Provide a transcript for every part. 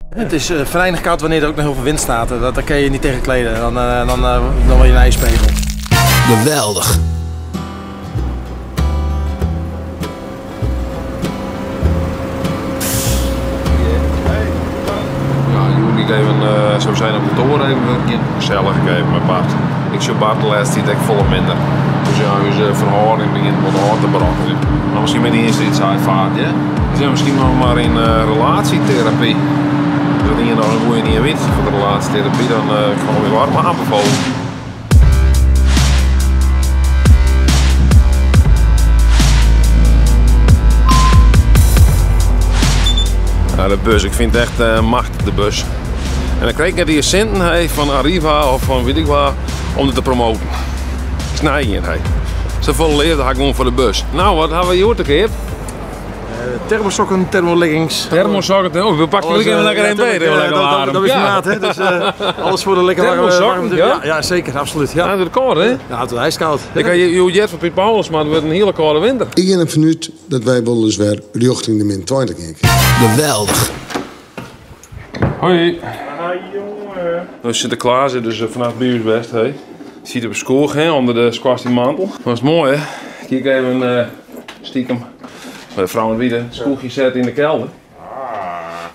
Het is venijnig koud wanneer er ook nog heel veel wind staat. Dat, daar kun je niet tegen kleden. Dan, dan, dan wil je een ijspegel. Geweldich. Ja, hjoed ik even zo zijn op kantoor even wurkjen. Gesellich even mei Bart. Ik sjoch Bart de lêste tiid ek folle minder. Dus ja, ús ferhâlding begjint wat ôf te brokkeljen. Mar miskien bin ik earst iets uitvaart, hè? We zijn miskien noch mar yn relatieterapy. As dat ien noch in goeie ien wit foar de relatieterapy, dan kan ik warm aanbevolen. Ja, de bus, ik vind het echt machtich, de bus. En dan kreeg ik net die sinten hey, van Arriva of van weet ik waar om het te promoten. Snij ien, hey. Safolle leafde ha ik gewoan foar de bus. Nou, wat hawwe we hjoed te keap? Thermosokken, thermoleggings. Thermosokken, oh, we pakken Alles, even lekker ja, een beter, tuurlijk, lekker warm. Dat is Ja. maat, hè? Dus alles voor de lekker warme, Thermosokken, warmte. ja? Ja, ja, zeker, absoluut. Ja. Ja, het wordt koud, hè? Ja, het is ijskoud. Ik had je jet van Piet Paulus, maar het wordt een hele koude winter. Ik ben ervan uit dat wij wel eens weer richting de min 20 gaan. Geweldich. Hoi. Hi jongen. Nou, Sinterklaas is dus vanaf bij ons best, hè. Zit op school, hè, onder de squasty mantel. Dat is mooi, hè. Kijk even stiekem. Bij de vrouw en Wiede, skoegje zetten in de kelder.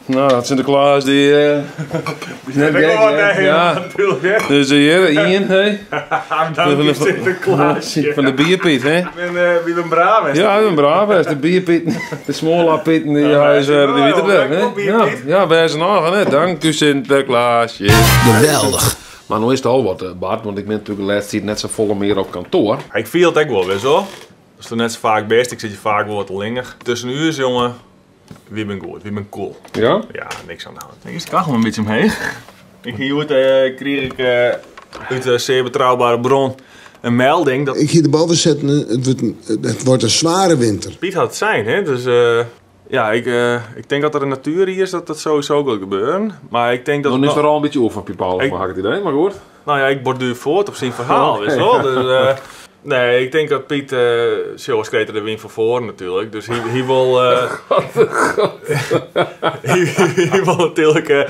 Nou, dat Sinterklaas die is net Ik gek, hoor hè? nee, Ja. natuurlijk, hè. Dus hier, Ian, hè? Dank je, Sinterklaas. Van de bierpiet, hè? Ik ben braaf, hè. Ja, ik ben braaf, hè. De bierpiet, de smollapieten, die Ja, hij is, ja, die weten ja, het, hè? ik wil bierpiet. Ja, ja, wij zijn al, hè. Dank u, Sinterklaasje. Geweldich. Maar nu is het al wat, Bart, want ik ben natuurlijk de laatste tijd net zo volle meer op kantoor. Ik viel het ook wel weer zo. Dat is toch net zo vaak best, ik zit je vaak wel wat lingig. Tussen uur, jongen, wie ben goed, wie ben cool. Ja? Ja, niks aan de hand. Ik is de kachel een beetje omheen. Ik hier kreeg ik uit een zeer betrouwbare bron een melding dat Ik hier de boven zetten, het wordt een zware winter. Piet had het zijn, hè? Dus ja, ik denk dat er een natuur hier is dat dat sowieso gaat gebeuren. Maar ik denk dat Dan is het er al een beetje over van Piet Paulus, Ik maar had ik het idee, maar goed. Nou ja, ik borduur voort op zijn verhaal, weet je wel. Dus nee, ik denk dat Piet, zoals kreeg er de win van voren natuurlijk. Dus hij wil, hij wil natuurlijk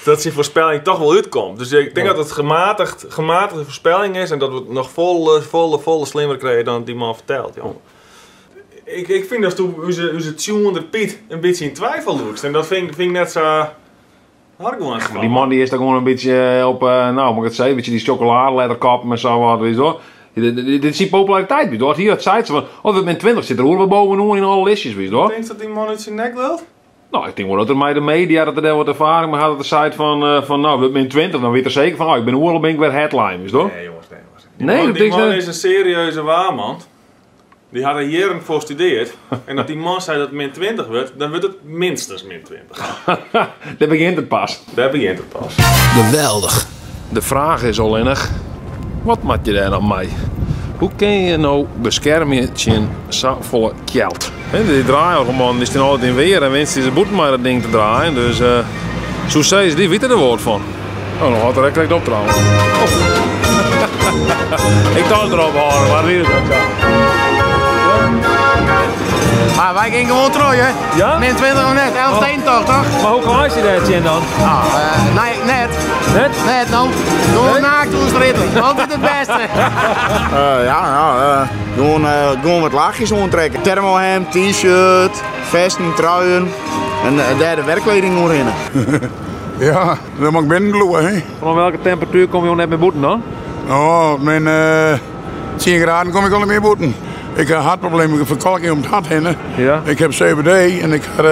dat zijn voorspelling toch wel uitkomt. Dus ik denk dat het gematigde voorspelling is en dat we het nog volle slimmer krijgen dan die man vertelt, jongen. Ik vind dat toen onze tune Piet een beetje in twijfel doet. En dat vind ik net zo hard gewoon Maar die man die is daar gewoon een beetje op, nou moet ik het zeggen, een beetje die chocoladeletterkap en zo wat, weet je wel. Dit is die populariteit, weet je wel. Hier het zei ze van, oh, we zijn 20, zit er hoor we bovenop in alle listjes, weet je wel. Denk je dat die man uit zijn nek lult? Nou, ik denk wel dat er mij de media, dat er daar wat ervaring mee had, dat de site van, nou, we zijn 20, dan weet er zeker van, oh, ik ben oorlog, ben ik weer headline, weet je wel. Nee, jongens, nee, jongens. Die Nee, dat denk ik man niet. is een serieuze waarman. Die had er jaren voor gestudeerd. En dat die man zei dat het min 20 wordt, dan wordt het minstens min 20. Daar begint het pas. Daar begint het pas. Geweldich. De vraag is alleen, wat moet je daar nog mee? Hoe kun je nou beschermen tegen volle geld? Hè, die draaiorgelman die staat altijd in weer en wenst zijn boete maar dat ding te draaien. Dus zo zei ze, die weten er woord van. Oh, nog altijd direct op trouwens. Oh. Ik dacht erop horen, maar wie is dat zo? Maar wij gingen gewoon terug, hè? Ja? Min 20 nog net, 11 Oh. tegen toch, toch? Maar hoe klaar is die daar, Tjen, dan? Nou nee, net. Net? Net, dan. Gewoon Nee? naakt ons ritten. Altijd het beste. Ja, nou gewoon wat laagjes onttrekken. Thermohemd, t-shirt, vesten, truien en daar de werkkleding omheen. Ja, dan mag ik binnen lopen, hè. Van welke temperatuur kom je net meer boeten dan? Oh, mijn 10 graden kom ik al niet meer boeten. Ik heb hartproblemen, ik heb verkalking om het hart heen. Ja. Ik heb COPD en ik had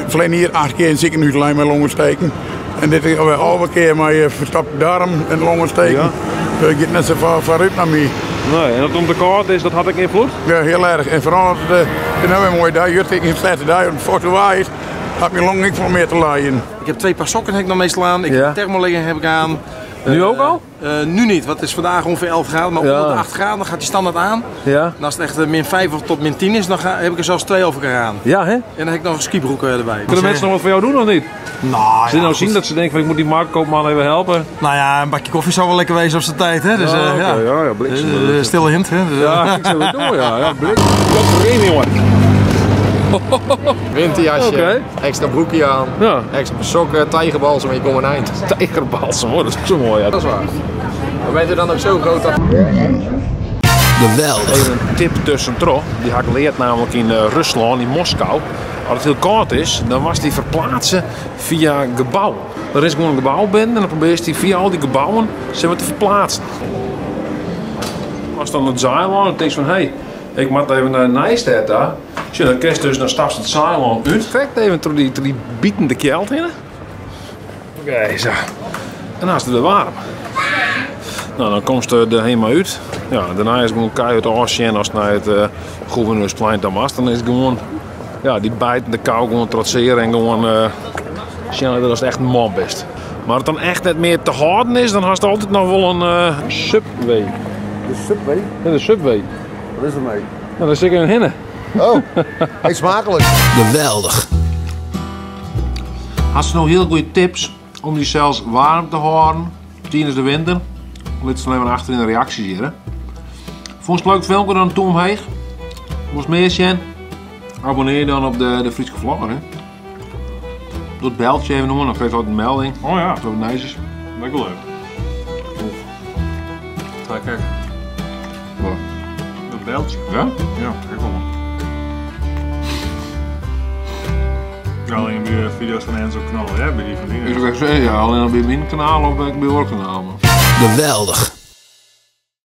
verleden hier 8 keer in het ziekenhuis lijn met longontsteking. En dit is alweer 11 keer met verstopte darm en longontsteking. Ja. Dus ik ga net zo vooruit naar mij. Nee, en dat het om de koud is, dat had ik invloed? Ja, heel erg. En vooral dat het nou weer een mooie dag, jut ik een slechte dag, want voor de waait, had mijn long niet veel meer te laaien. Ik heb 2 paar sokken heb ik nog meestal aan, ik Ja. heb thermolegging heb ik aan. Nu ook al? Nu niet, want het is vandaag ongeveer 11 graden, maar Ja. onder de 8 graden dan gaat die standaard aan. Ja. En als het echt min 5 of tot min 10 is, dan heb ik er zelfs 2 over elkaar aan. Ja, hè? En dan heb ik nog een skibroek erbij. Kunnen mensen nog wat voor jou doen of niet? Nou, Ze ja, nou goed. zien dat ze denken van ik moet die marktkoopman even helpen. Nou ja, een bakje koffie zou wel lekker wezen op zijn tijd, hè? Dus, Ja, oké, ja. ja, ja, bliksem. Stille hint, hè? Dus, Ja, ik zou het doen, ja. Ja, bliksem. Wat voor een, jongen. Winterjasje, Oké. ekstra broekje aan, Ja. ekstra sokken, tijgerbalsem en je komt een eind. Tijgerbalsem, hoor, dat is ook zo mooi. Ja. Dat is waar. Maar bent u dan ook zo groot dat... Geweldig. Even een tip tussendoor. Die had ik geleerd namelijk in eh, Rusland, in Moskou. Als het heel koud is, dan was die verplaatsen via gebouwen. Er is gewoon een gebouw binnen en dan probeer je die via al die gebouwen zeg maar, te verplaatsen. Als dan het Zeiland, dan denk je van hé, hey, ik moet even naar Nijstad daar. Tja, dan kun je dus dan stap ze het Zeiland uit. Perfect even door die bietende kjeld heen. Oké, zo. En dan is het weer warm. Nou, dan komt ze er helemaal uit. Ja, daarna is het gewoon keihard afzien als het naar het gouverneursplein dan was. Dan is het gewoon, ja, die bijtende kou gewoon trotseren en gewoon zien dat het echt een man best. Maar het dan echt net meer te houden is, dan had het altijd nog wel een subway. De Subway? Ja, de subway. Wat is er mee? Nou, daar zit ik in hinnen. Oh, eet smakelijk. Geweldig. Had ze nog heel goede tips om die zelfs warm te houden tijdens de winter? Laat ze alleen maar achter in de reacties hier. Hè? Vond je het leuk filmpje dan toe omheen? Moest meer zien? Abonneer je dan op de Frieske Vlogger. Hè? Doe het beltje even noemen, dan krijg je altijd een melding. Oh ja, Dat het nice is. dat is wel leuk. Ja, kijk, Wat? dat beltje. Ja? Ja, kijk wel. Ja, alleen bij de video's van Enzo Knol, hè, bij die van die. Ik zou zeggen, ja, alleen op bij mijn kanaal of bij mijn kanaal. Geweldig.